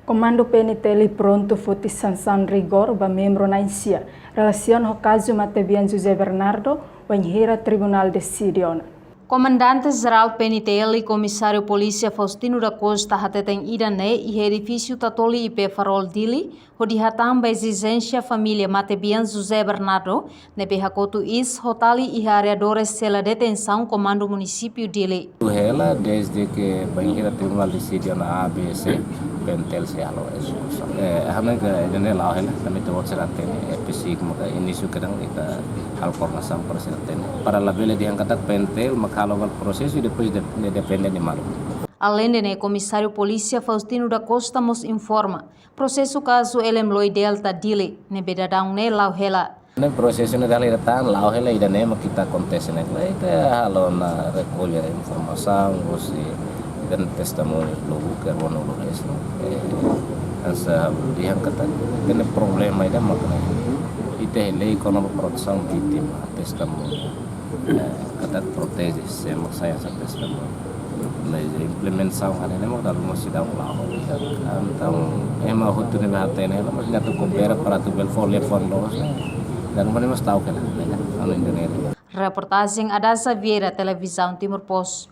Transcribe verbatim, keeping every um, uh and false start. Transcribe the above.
Komandu P N T L prontu foti sansaun rigór ba membru na'in-sia relasiona ho kazu matebian José Bernardo, wainhira tribunál deside ona. Komandante Jerál P N T L, Komisáriu Polísia Faustino da Costa hateten ida-ne'e iha edifísiu Tatoli I P Farol Dili, hodi hatán ba ezijénsia família matebian José Bernardo, ne'ebé hakotu iis ho tali iha arredores sela detensaun Komandu Munisípiu Dili. Hela, desde ke bainhira tribunál deside ona A B C, P N T L sei halo ezekusaun. Eh, hame ke ida-ne'e la'o hela, kami tu watch sira hatene, eh, P C I maka inísiu kedan ita halo koordenasaun para sira hatene. Para labele dehan katak P N T L mak halo prosesu i depois de, de, depende de malu. Aleinde ne'e, Komisáriu Polísia Faustino da Costa mós informa, prosesu kazu L M Loi Delta Dili, ne'ebé daudaun ne'e la'o hela. Ne'e prosesu ne'e dala ida tan la'o hela, ida-ne'e mak ita akontese ne'e. Ita halo ona rekolla informasaun, husi testemuña lubuk, ke rona lubuk es, no? Eh, asa dehan katak, ita-nia problema ida mak ne'e. Ita hela kona-ba protesaun vítima, testemuña. Eh, katak proteje, sé mak sai hanesan testemuña. Mas implementasaun hanesan ne'e mak dala ruma seidauk la'o. Entaun, ema hotu ne'ebé hatene, mas ita atu koopera para atu bele fó liafuan loos, dala ruma ne'e mós ta'uk hela, ya, anu Indonézia. Reportajen Adasa Vieira, Televizaun Timor Post.